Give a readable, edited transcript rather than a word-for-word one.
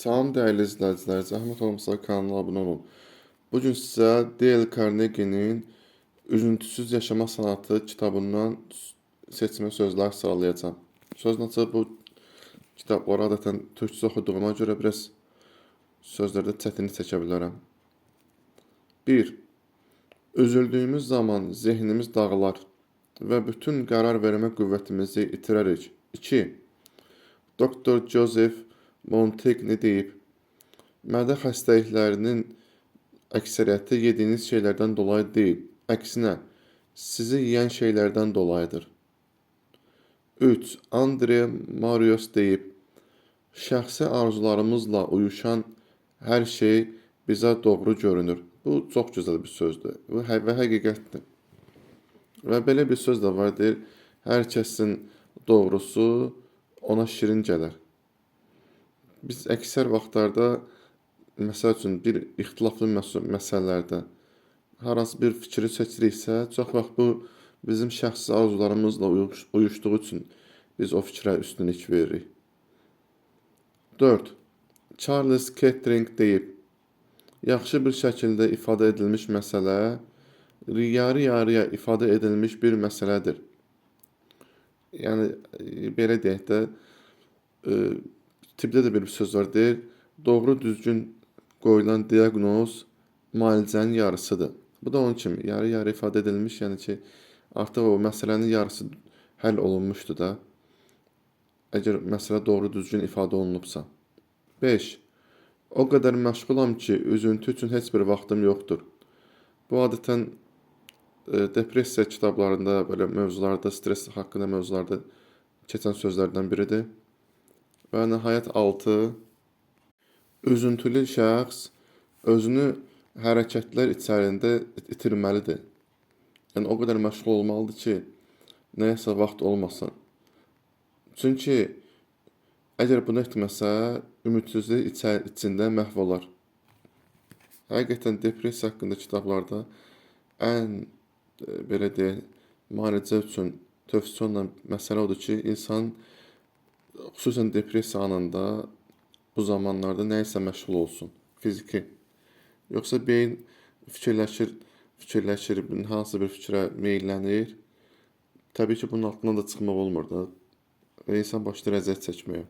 Salam dəyərli izləyicilər, zəhmət olmasa kanala abunə olun. Bu gün sizə Dale Carnegie'nin Üzüntüsüz Yaşama Sənəti kitabından seçmə sözlər sıralayacağam. Sözün açığı bu kitabları adətən türkcə oxuduğuma görə biraz sözlərdə çətinlik çəkə bilərəm. 1. Üzüldüyümüz zaman zehnimiz dağılar və bütün qərar vermə qüvvətimizi itirərik. 2. Dr. Joseph Montagne deyib, mədə xəstəliklərinin əksəriyyəti yediyiniz şeylərdən dolayı deyil, əksinə, sizi yeyən şeylərdən dolayıdır. 3. Andre Marius deyib, şəxsi arzularımızla uyuşan hər şey bizə doğru görünür. Bu çox gözəl bir sözdür. Bu və həqiqətdir. Və belə bir söz də var, deyir, hər kəsin doğrusu ona şirin gələr. Biz əksər vaxtlarda, məsəl üçün, bir ixtilaflı məsələlərdə hər hansı bir fikri seçiriksə, çox vaxt bu bizim şəxsi arzularımızla uyuşduğu üçün biz o fikrə üstünlük veririk. 4. Charles Kettering deyib, yaxşı bir şəkildə ifadə edilmiş məsələ yarı-yarıya ifadə edilmiş bir məsələdir. Yəni, belə deyək də, tibbdə də bir söz var, deyir, doğru düzgün qoyulan diaqnoz müalicənin yarısıdır. Bu da onun kimi, yarı-yarı ifadə edilmiş, yəni ki, artıq o məsələnin yarısı həll olunmuşdur da, əgər məsələ doğru düzgün ifadə olunubsa. 5. O qədər məşğulam ki, üzüntü üçün heç bir vaxtım yoxdur. Bu adətən depressiya kitablarında, belə mövzularda, stres haqqında mövzularda keçən sözlərdən biridir. Və nəhayət 6. Üzüntülü şəxs özünü hərəkətlər içərisində itirməlidir. Yəni o qədər məşğul olmalıdır ki, nəyəsə vaxt olmasın. Çünki əgər bunu etməsə, ümidsizlik içində məhv olar. Həqiqətən depressiya haqqında kitablarda ən belə deyək, müalicə üçün tövsiyə olunan məsələ odur ki, insan xüsusən depressiya anında bu zamanlarda nəyisə məşğul olsun, fiziki. Yoxsa beyin fikirləşir, fikirləşir, hansısa bir fikrə meyllənir. Təbii ki, bunun altından da çıxmaq olmur da. Və insan başlayır əziyyət çəkməyə.